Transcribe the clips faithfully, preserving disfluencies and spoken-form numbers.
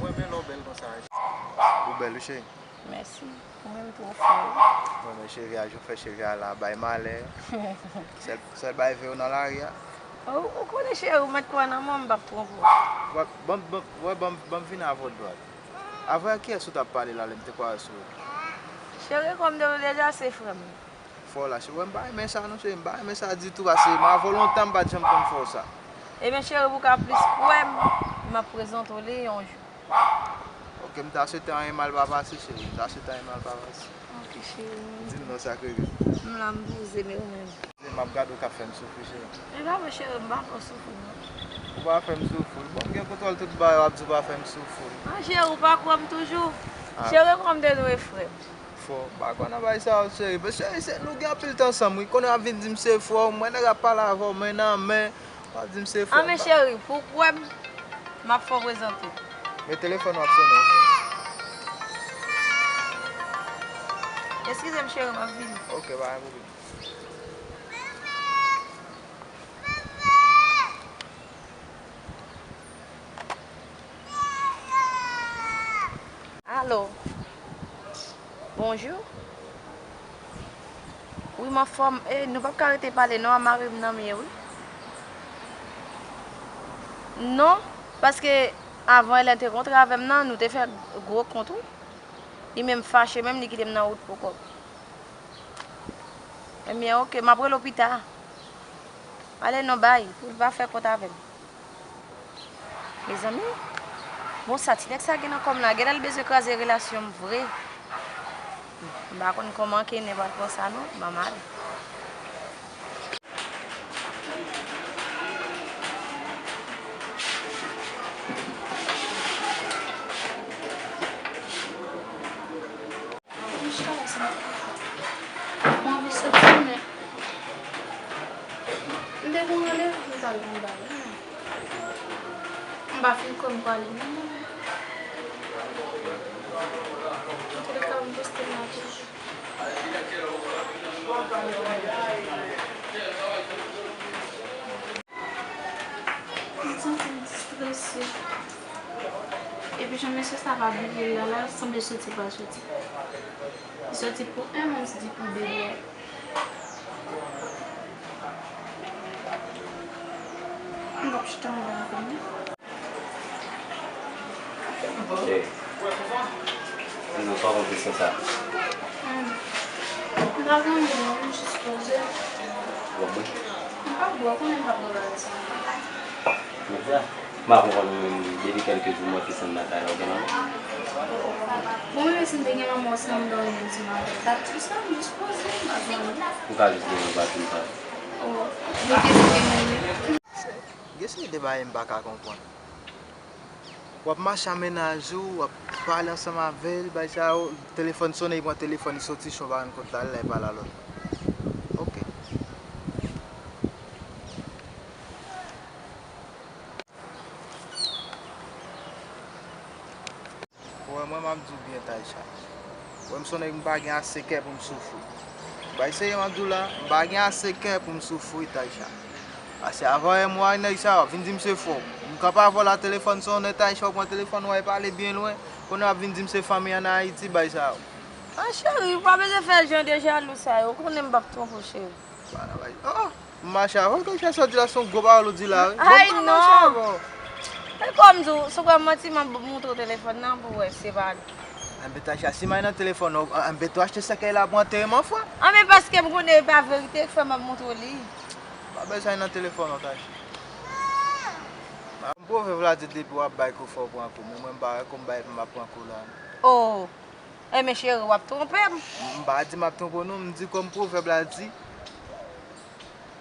Mwen renmen lè w bèl konsa. Ou bèl wi cheri. Mèsi. Ou menm tou, frè. Mwen renmen cheve a, jan w fè cheve a la, bay malè. Sèl, sèl bay ve yo nan lari a. Ou, ou konnen cheri, ou mèt kwè nan mwen, m p ap twonpe w. Wè, ban m, ban m, wè, ban m, ban m vin avè w dwat. Avè kiyès ou t ap pale la lè m te kwè sou ou? Cheri, kòm de nou deja se frè m. Fò la, cheri, m pa renmen sa non, cheri, m pa renmen sa ditou, paske m avè w lontan, m pa t janm konn fè w sa. Ebyen, cheri, pou w ka plis kwè m, m ap prezante w li yon jou. Ok, m ta swete anyen mal pa pase, cheri, m ta swete anyen mal pa pase. Ok, cheri. Di m non sa k rive. M la, m pouze, men ou menm? M ap gade w k ap fè m soufri, cheri. E pa vre, cheri, m pa fè w soufri, non. Ou pa fè m soufri. Bon, m gen kontwòl tout bagay, w ap di w pa fè m soufri. An, cheri, ou pa kwè m toujou? Ah. Cheri, kòm de nou e frè m. Fò, m pa kwè nan bagay sa yo, cheri. Paske, cheri, se, nou gen anpil tan ansanm, wi. Konnen w ap vin di m se frè w, mwen nèg ap pale avè w, men nan men, w ap di m se frè m. An, men cheri, pou w kwè m, m ap fè w prezante. Men telefòn w ap sonnen, ok. Eskize m, cheri, m ap vini. Ok, pa gen pwoblèm. Alo. Bonjou. Wi, m anfòm. E, nou p ap ka rete pale non, a mari m nan m ye, wi. Non, paske avan Elen te kontre avè m nan, nou te fè gwo kont, wi. Li menm fache, menm li kite m nan wout pou kòb. Ebyen, ok, m ap rele w pita. Ale non, bay, pou l pa fè kont avè m. Mezanmi, bon, sa ti nèg sa gen nan kò m la, genlè l bezwen kraze relasyon m vre. M pa konn kòman ke nèg pral pran sa non, ban m ale. Mwen anvi soti, men m te gen yon randevou m t al nan ba la. M pa fin kwè m prale menm. Antouleka, m poste la toujou. M santi m strese. Epi jan mesye sa va bliye la, la sanble soti pa soti. Li soti pou en mond, di pou de lè. M p ap chita anba avè l non. Hey. Di nou sa w konn kesyon sa. Hmm. M pa gen anyen non, m jis poze. W ap bwè? M p ap bwè, konnen m p ap bwè bagay sa. Mwen sa, m pa konprann mwen menm, depi kèlke jou m wè Fessann nan kay la, ou gen manman? Bon, menm si m te gen manman w, si m te gen yon ti manman, m t ap di sa, m jis poze, m pa gen anyen. Ou ka jis gen yon pati m sa. Oh, men kesyon gen mwen. Gen seri de bagay m pa ka konprann. W ap mache a mennaj ou, w ap pale ansanm avè l, bagay sa yo, telefòn sonnen, li pran telefòn, li soti, chon pa rann kont la, l al pale a lòt moun. Ok. Ou wè, mwen, m ap di w byen, Taïcha. Ou wè, m se yon nèg, m pa gen ase kè pou m soufri. Bay serye m ap di w la, m pa gen ase kè pou m soufri, Taïcha. Pase avan M Y nèg sa yo ap vin di m se frè w. M kanpe avè w la, telefòn sonnen, Taïcha, ou pran telefòn ou al pale byen lwen. Kounye a w ap vin di m se fanmi ann Ayiti, bay sa yo. Ah, cheri, ou pa bezwen fè jan de jalou sa yo. Ou konnen m p ap twonpe w, cheri. Ba nan bay. Oh! M mache avè w, Taïcha, sa w di la se yon gwo pawòl ou di la, wi. Ay, non. Bon, m pa mache avè w. E kòm di w, si w kwè m manti, m ap montre w telefòn nan pou w wè se pa li. Anben, Taïcha, si m al nan telefòn nan, anben, tou achte sèkèy la pou antere m anfwa. Anben, paske m konnen e pa verite k fè m ap montre w li. Pa bezwen al nan telefòn nan, Taïcha. M pwovèb la di depi w ap bay kou, fò w pran kou. Men mwen, m pa wè kou m bay pou m ap pran kou la. Oh! Enben, cheri, w ap twonpe m. M pa di m ap twonpe w, non, m di kòm pwovèb la di,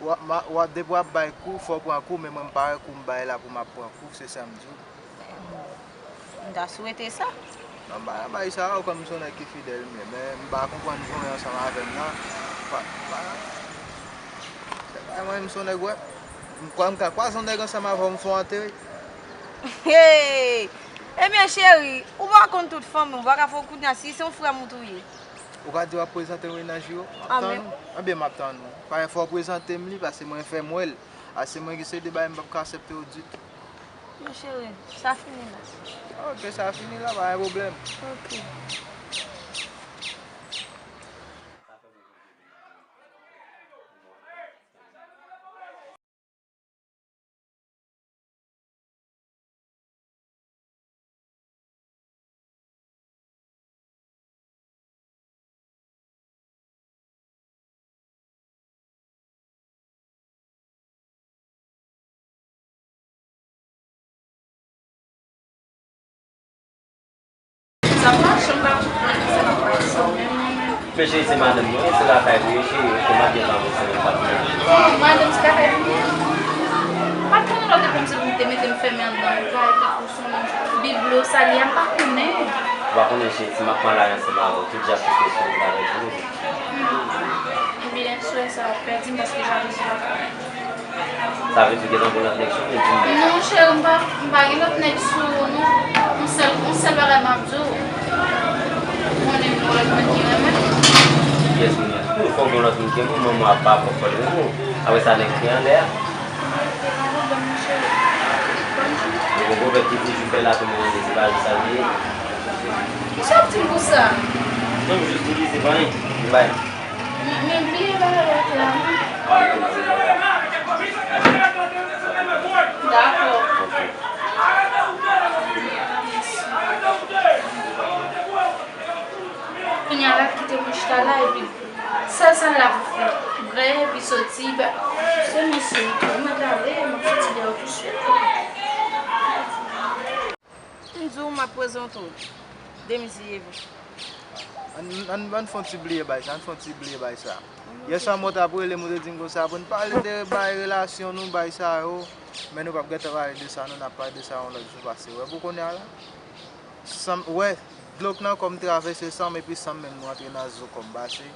w ap, ma, w ap, depi w ap bay kou, fò w pran kou, men mwen, m pa wè kou m bay la pou m ap pran kou, se sa m di w. M ta swete sa. Non, m pa nan bagay sa yo, kòm m se yon nèg ki fidèl, men, men m pa konprann jan w ye ansanm avè m nan. Pa, pa, se pa mwen, m se yon nèg, wè. M kwè m ka kwaze yon nèg ansanm avè w, m fè w antere. Hey! Ebyen, cheri, ou pa konn tout fanmi, ou pa ka fè w kounye a, si se yon frè m ou tou ye. Ou ka di w ap prezante m mennaj ou yo? M ap tann ou. Anben, m ap tann ou. Parèt fò w prezante m li, paske mwen fè m wè l. A se mwen ki se de bagay m p ap ka aksepte yo ditou. Cheri, sa fini la. Ok, sa fini la, pa gen pwoblèm. Ok. Men cheri, se madanm mwen, se lakay mwen ye, cheri, se madanm mwen, se yon patnè. Oh, madanm, se lakay mwen. Pa t konnen lòt de kòmsi pou m te mete m fèmen anndan yon kay, epi pou sou biblo, sa li a, m pa konnen. Ou pa konnen, cheri, si m ap pran lari ansanm avè w, tout djab ki te sou ou, m ta pèdi nou. Ebyen, swè sa w ap pèdi m paske jalouzi pa fè. Sa vle di w gentan gen lòt nèg sou ou, di m non. Non, cheri, m pa, m pa gen lòt nèg sou ou, non. Yon sèl, yon sèl bagay m ap di w. Ou konnen m gen lòt moun ki renmen m. Yes, moun, yes. Wi, fòk gen lòt moun ki renmen w, men mwen ap pa fòk fò l renmen w. Apre sa, nèg ki anlè a. Mwen gen pwoblèm ki toujou fè la, tou mwen se pa jis sa l ye. Kisa w ap di m pou sa? Non, m jis di li se pa anyen. M bay. Men, men bliye bagay la. Dakò. Kounye a la, kite mwen chita la, epi sèl sa l la pou fè, grèy, epi soti, ba, se misye, mwen t ale, mwen soti deyò tousuit. M di w, m ap prezante w. Demizi Evo. Ann, ann, ann fè yon ti bliye bay sa, ann fè yon ti bliye bay sa. Yè swa mwen t ap rele m, ou te di m konsa, pou n pale de bay relasyon nou, bay sa yo. Men nou p ap gentan pale de sa, non, n ap pale de sa yon lòt jou pase. Wè, pou kounye a la, san m, wè, dlo k nan kò m travèse san m, epi san m menm nou antre nan zo kò m pase.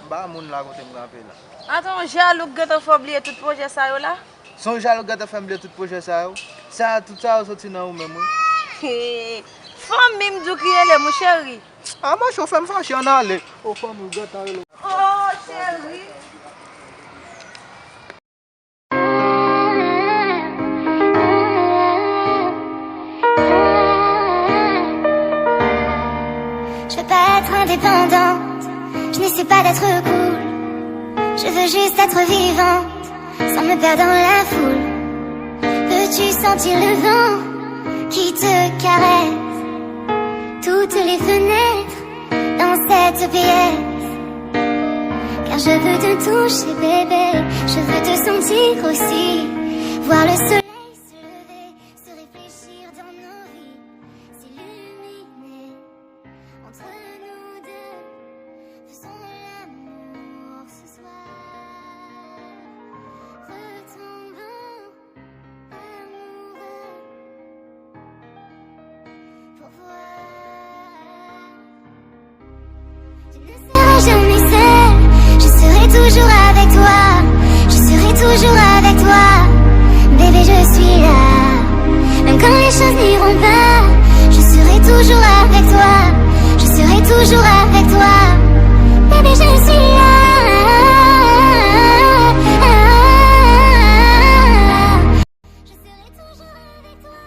M pa moun la kote m kanpe la. Atann, yon jalou k gentan fè w bliye tout pwojè sa yo la? Se yon jalou k gentan fè m bliye tout pwojè sa yo. Sa, tout sa yo soti nan ou menm, wi. Fanmi m di w ki rele m, wi, cheri. A, mwen cho fè m fache, ann ale. O, fanmi w gentan rele w. O, cheri. Je veux pas être indépendante, je n'essaie pas d'être cool. Je veux juste être vivante, sans me perdre dans la foule. Peux-tu sentir le vent qui te caresse? Toutes les fenêtres dans cette pièce. Car je veux te toucher, bébé, je veux te sentir aussi. Voir le soleil se lever, se réfléchir dans nos vies, s'illuminer entre nous deux. Faisons l'amour ce soir. Retombons amoureux pour voir. Tu ne seras jamais seule, je serai toujours avec toi. Je serai toujours avec toi. Bébé, je suis là. Même quand les choses n'iront pas, je serai toujours avec toi. Je serai toujours avec toi. Bébé, je suis là. Je serai toujours avec toi.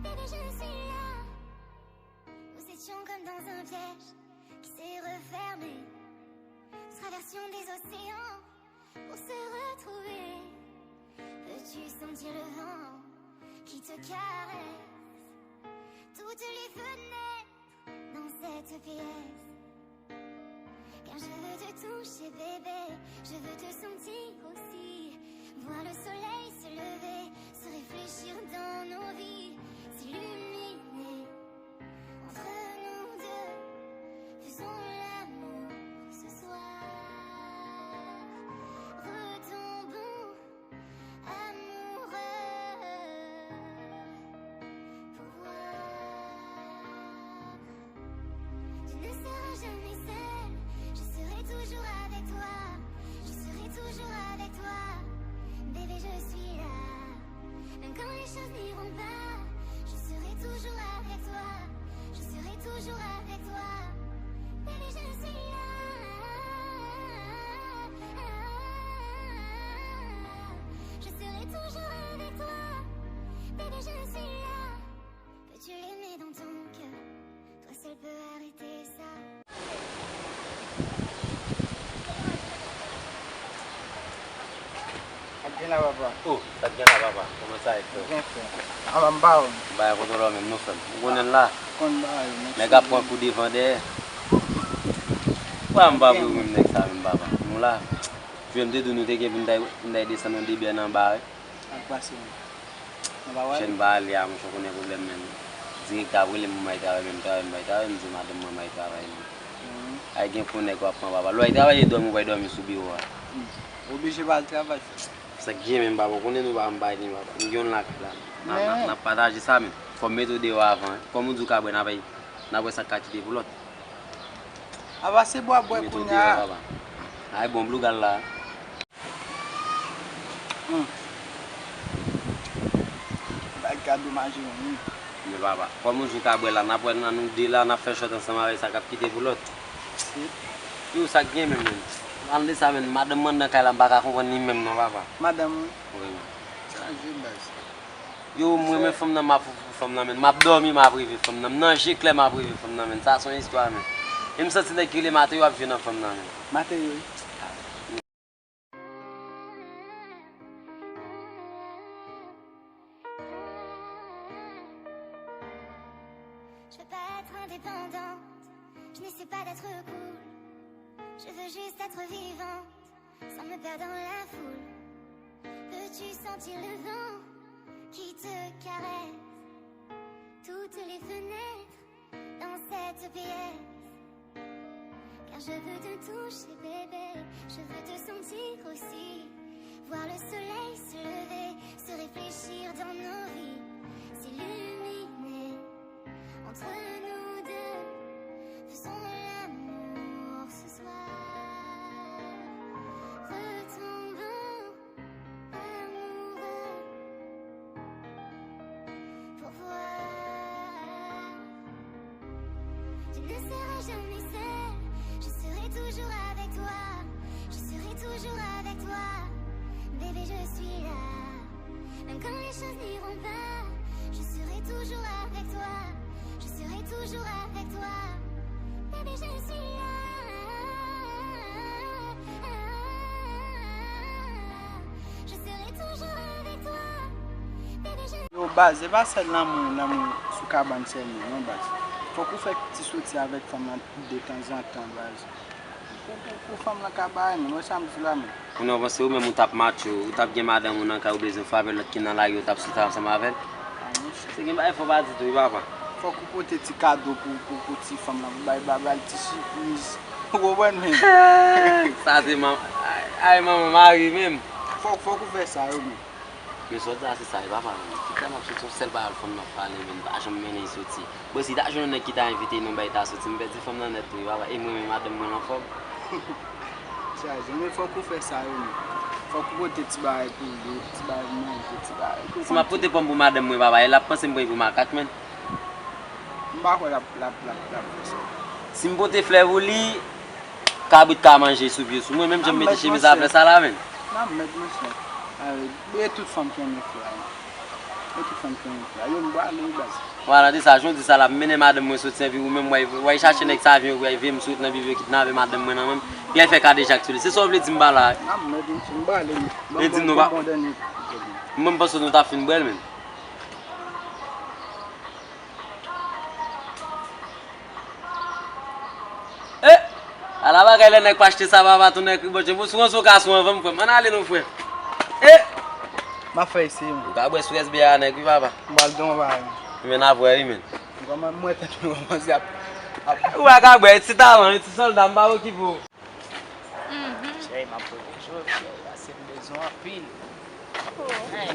Bébé, je suis là. Nous étions comme dans un piège qui s'est refermé. Nous traversions des océans pour se retrouver. Peux-tu sentir le vent qui te caresse? Toutes les fenêtres dans cette pièce. Car je veux te toucher, bébé, je veux te sentir aussi. Voir le soleil se lever, se réfléchir dans nos vies, s'illuminer entre nous deux. Faisons l'amour ce soir. Retombons amoureux pour voir. Tu ne seras jamais seule, je serai toujours avec toi. Je serai toujours avec toi. Bébé, je suis là. Même quand les choses n'iront pas, Papa. Oh, sa t gen la, papa? Kòman sa ye, frè? Byen, frè. Ala m ba w. M ba kote w la menm, non, frè m. Ou konnen l la. Konn ba yo, nèg ap pran kou devan dèyè. Papa, m pa pou menm nèg sa menm, papa. Nou la. Jwe m te di w nou te gen pou n t al, pou n t al desann yon de bè nan ba, wi. Ak pase menm. Nan ba w ale? Chèn ba ale a, monchè, w konnen pwoblèm menm. Direktè ap rele m, m al travay, menm travay, m pa al travay, m di madanm mwen m al travay menm. Mhm. Ay gen pou nèg w ap pran, papa. Lè w al travay, e dòmi, ou pral dòmi sou biwo a. Hmm. Oblije pa al travay, frè. Sa k gen menm, papa, w konnen nou pa, m pa gen, papa. M gen youn lakay la. N a, n a, n a pataje sa menm. Fò m mete w deyò avan, wi. Kòm ou di w ka bwè, n a bay, n a bwè sa k ka kite pou lòt. Apa se bwa bwè kounye a. Ay bon, Blue Gal la. Hmm. Bagay ka domaje wi. Men papa, kòm ou di w ka bwè la, n ap wè nan nou de la, n ap fè shot ansanm avèk sa k ap kite pou lòt. Yo, sa k gen menm, menm? Pale de sa menm, madanm mwen anndan kay la, m pa ka konprann li menm non, papa. Madanm ou? Wi, menm. Chanje baz. Yo, m renmen fanm nan, m ap foufou fanm nan, menm. M ap dòmi, m ap reve fanm nan. M nan je klè, m ap reve fanm nan, menm. Sa se yon istwa, menm. E m santi nèg ki rele Mateo ap jwe nan fanm nan, menm. Mateo, wi. Je veux pas être indépendante, je ne suis pas d'être cool. Je veux juste être vivante, sans me perdre dans la foule. Peux-tu sentir le vent qui te caresse? Toutes les fenêtres dans cette pièce. Car je veux te toucher, bébé, je veux te sentir aussi. Voir le soleil se lever, se réfléchir dans nos vies, s'illuminer entre nous deux. Faisons l'amour ce soir, retombons amoureux pour voir. Tu ne seras jamais seule, je serai toujours avec toi. Je serai toujours avec toi. Bébé, je suis là. Même quand les choses n'iront pas, je serai toujours avec toi. Je serai toujours avec toi. Bébé, je suis là. Je serai toujours avec toi. Bébé, je... Yo, baz, e pa sèl lanmou, lanmou sou kabann sèlman, non, baz. Fòk ou fè ti soti avèk fanm nan detanzantan, baz. Pou, pou, pou fanm nan ka bay, men, wè sa m di la, men. Kounye a w panse ou menm ou t ap match, ou t ap gen madanm ou nan kay, ou bezwen frape lòt ki nan lari, ou t ap soti ansanm avè l? Ah, monchè. Se gen bagay fò pa di tou, wi, papa. Fòk ou pote ti kado pou, pou, pou ti fanm nan, pou bay, bay, bay ti sipriz. Ou konprann, men? Sa se man-, ay, ay, manman mari menm. Fòk, fòk ou fè sa, yo, men. Men sa w di a se sa, wi, papa, men. Tout lè m ap soti, yon sèl pawòl fanm nan ap pale, men, m pa janm mennen l soti. Bon, si ta jwenn yon nèg ki ta envite nou bay ta soti, m pèdi fanm nan nèt tou, wi, papa. E mwen menm, madanm mwen anfòm. Chaje, men fòk ou fè sa, yo, men. Fòk ou pote ti bagay pou yo, ti bagay pou manje, ti bagay pou... Si m ap pote pòm pou madanm mwen, papa, e l ap panse m pran l pou makak, menm. M pa kwè l ap, l ap, l ap, l ap fè sa. Si m pote flè pou li, kabrit ka manje sou pye sou mwen, menm jan m mete chemiz a flè sa la, menm. Nan mèd, monchè. E tout fanm ki renmen flè a, menm. E tout fanm ki renmen flè a. Yo, m prale, wi, baz. Vwala, de sa, jan w di sa la, m mennen madanm mwen soti anpi ou menm, w al, w al chache nèg sa vin, w al veye m sot nan bib yo kidnape madanm mwen nan menm. Li al fè kadejak sou li. Se sa w vle di m pa la? Nan mèd, monchè, m prale, menm. Ban m, ban m, ban m yon dènye. Mwen, m panse nou t ap fin bwè l, menm. E! Ala bagay lè nèg pa achte sa, papa, tou nèg, Bondye, bon, sou ranson ka sou anvan m, frè m. Ann ale non, frè. E! M ap fè eseye, men. Ou ka bwè sou S B A, nèg, wi, papa. M pral gen yon bagay, men. Men n ap wè, wi, men. Kòman mwen tèt mwen kòmanse ap, ap... Ou pa ka bwè, ti talan, ti sòlda, m pa okipe w. Mhm. Cheri, m ap pran jòl, cheri, paske m bezwen anpil. Oh. Hey.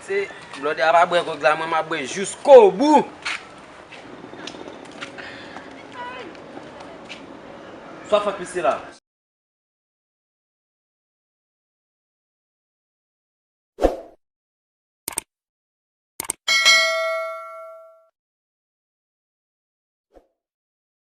Se blòdè a pa bwè kòk la, mwen m ap bwè jiskobou. Sa w ap fè ak misye la?